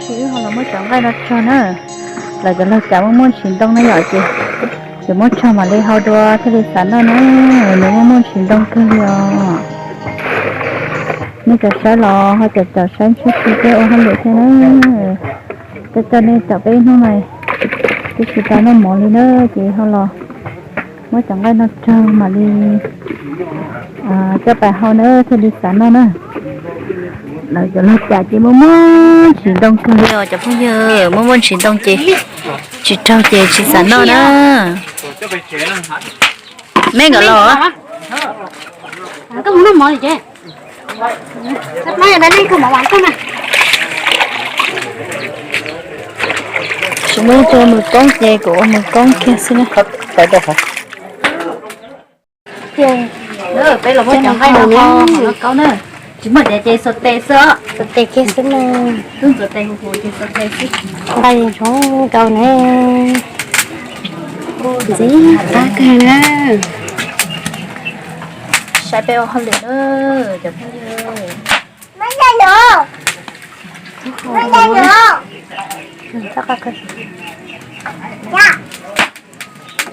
Ces wb ho los muab cov nqaij no tsog na. Lawv cov laug cas muaj muaj ntsis ntoo na yom, ces yuav muab tsog mam li hau dua thiaj li xav noj na. Nws muaj muaj ntsis ntoo kawg li os. Nej cov saib los ho caum caum saib ntsib tsis peb ua hauj lwm thiab na. Coj coj nej caum peb ib hnub no twb tsis tau noj mov li na, ces ho los muab cov nqaij no tsog mam li coj pais hau na thiaj li xav noj na. Lawv cov laug cas ces muaj muaj ntsis ntoo kawg li os cov phooj ywg, muaj muaj ntsis ntoo ces tsis raug ces tsis xav noj na. Me nkawd los. Tsis muaj ib tug ua mws koob ces kuv ua mws koob kiag xwb na. Peb los muab cov nqaij no hau hauv no kaub na. Tsis muaj diav ces xuas tes xwb os. Xuas tes kiag xwb na. Tub ntxuav tes huv huv ces xuas tes xwb. Nqaij zoo nkauj ne. Ntxim qab kawg na. Saib peb ua hauj lwm na cov phooj ywg.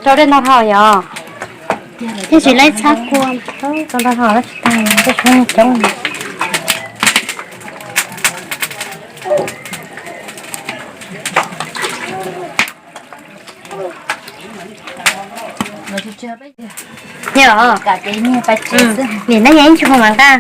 Rau dej ntau hau yom. Thiab tsis laib txhab kua, rau ntau hau tsis tag, tej suab coob. Yog, nim no yeej tsis mus mas nqa.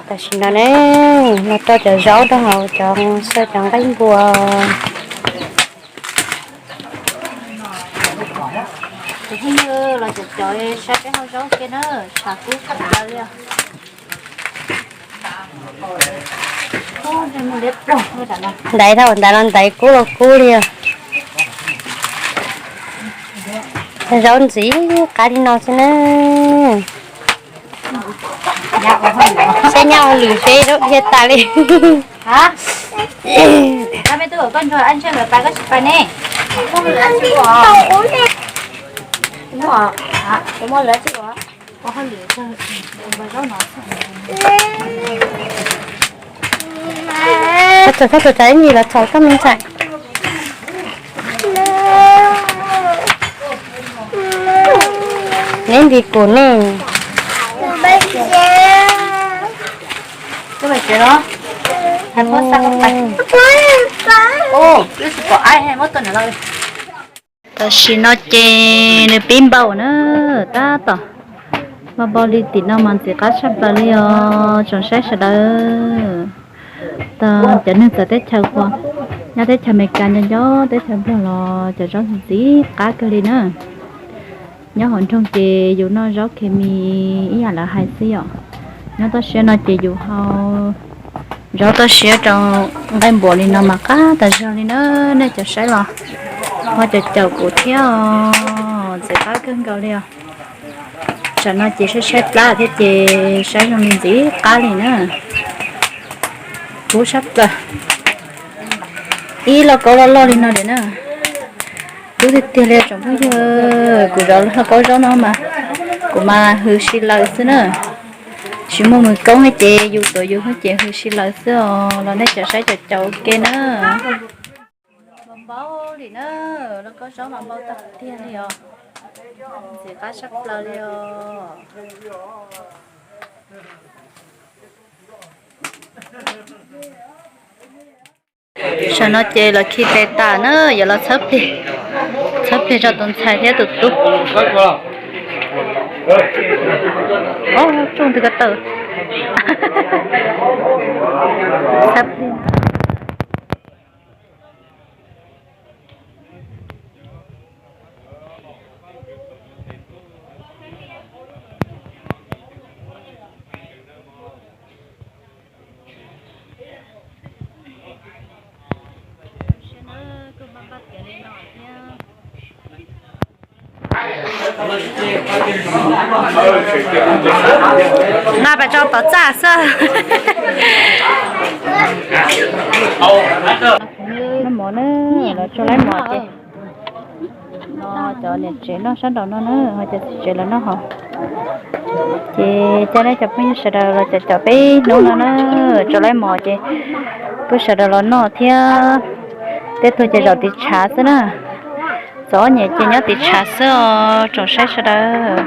Tam sim no ne, no tso cov zaub rau hauv cov xaw cov nqaij npua. Cov phooj ywg los cov cov saib peb hau zaub kiag na, tshav kub qab plaws li. Ntaiv thaum ntaiv los ntaiv kub los kub li os. Zaub ntxim qab li no xwb na. Saib nyob ua lwm seb zaub dhia tas li. Thov txog thov txog ib ntsis los txog koj me ntxhais. Neb nti kuv ne. Tam sim no ces nws pib npaum na, tab tom npau npau li tim no mas ntxim qab tshaj plaws li os tsoom saib sawv daws. Tau cov neeg txawv teb chaws, nyob teb chaws Amelikas nco nco teb chaws Nplog los cov zaub ntxim qab kawg li na. Nyob hauv nroog ces yus noj zaub khes mis ib yam lawv hais xwb yom. Nyob toj siab no ces yus hau zaub toj siab rau nqaij npuas li no mas qab tas zog li na. Nej cov saib los ho caum caum kuv thiab, ntxim qab kawg nkaus li os. Tsam no ces saib saib plab thiab ces saib zoo li ntxim qab li na. Kub sab plaws, ib lauj kaub loj loj li no diam na. Kub tiag tiag li tsoom phooj ywg, kuv zov lauj kaub zaub no mas kuv mas hws si lawm xwb na. Tsis muaj mws koob ces yus tuav yus ces hws si lawm xwb os. Los nej cov saib caum caum ua ke na. Npau npau li na, lauj kaub zaub mas npau tiag tiag li os. Ntxim qab tshaj plaws li os. Tam no ces lawv khi tes tas na, yuav los txhawb plig, txhawb plig rau tus ntxhais thiab tus tub. Tsuj ntws ko taw. Txhawb plig. Nqa pais rau tom txaj xwb. Noj mov na, los tso laib mov ces no cov niam tsev noj sab nraud no na, ho cov txiv tsev los noj hauv. Ces coj nej cov phooj ywg sawv daws los caum caum peb hnub no na, tso laib mov ces peb sawv daws los noj thiab. Tej tug ces zaum tiv tshav xwb na. Txom nyem ces nyob tiv tshav xwb os, tsoom saib sawv daws.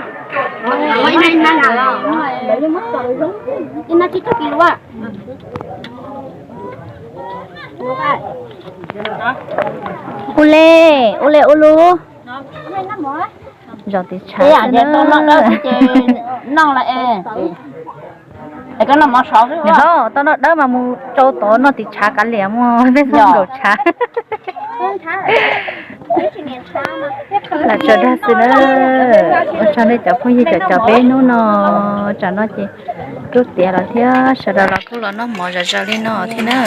Ua le, ua le ua lug. Zaum tiv tshav xwb na. Ho tau noj dawb mas mus tsau tod noj tiv tshav kav liam muaj peb xub nkaum tshav. Lam tso dag xwb na. Ua tsaug nej cov phooj ywg caum caum peb hnub no, tsam no ces kuj tiav los thiab, sawv daws los kuj los noj mov zom zaws li no thiab na.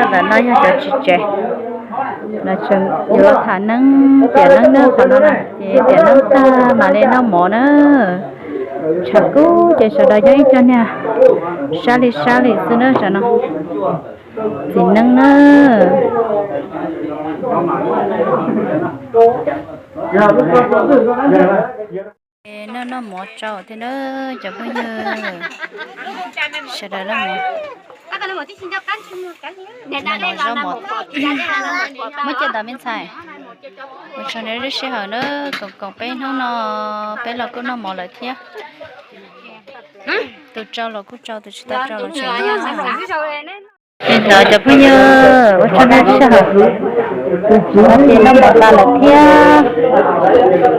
Ntawm no yog cov tsis tsev, yuav los tham neeb tiam neeb na, qhov no ces tiam neeb tag mam li noj mov na. Tshav kub ces sawv daws yog ib co niag sab li sab li xwb na, tsam no txiv neeb na. Noj noj mov tsau thiab na cov phooj ywg, sawv daws noj mov. Muab coj ntawm me ntxhais, ua tsaug nej lub sij hawm na, koom koom peb hnub no, peb los kuj noj mov lawm thiab. Tus tsau los kuj tsau, tus tsis tau tsau los tseem nyob. Li ntawd cov phooj ywg, ua tsaug nej lub sij hawm. Ces noj mov tas lawm thiab,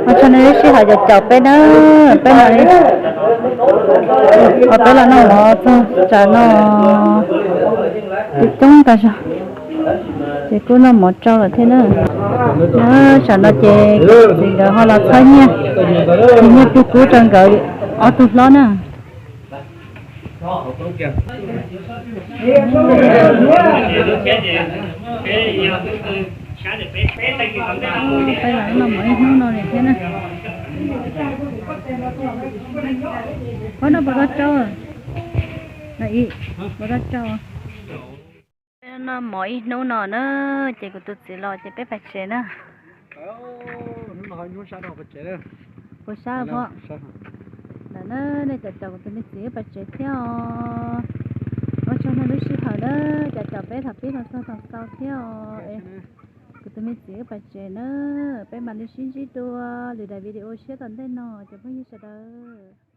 ua tsaug nej lub sij hawm caum caum peb na, peb mam li, peb los noj mov txog tsam no kuj coob tas zog, ces kuj noj mov tsau lawm thiab na. Tsam no ces txiv nkawd ho los txhawb nyiaj, nyiaj plig kub rau nkawd ob tug hlob na. Peb los noj mov ib hnub no li thiab na. Peb noj puas tau tsau? Puas tau tsau? Peb noj mov ib hnub no na, ces kuv tus txiv los ces peb pais tsev na. Puas sab pob? Ntawm na, nej caum caum kuv tus me txiv wb pais tsev thiab os. Ua tsaug nej lub sij hawm na, caum caum peb thaum pib los txog thaum xaus thiab os. Kuv tus me txiv wb pais tsev na, peb mam li sib ntsib dua lwm daim video tshiab tom ntej no cov phooj ywg sawv daws.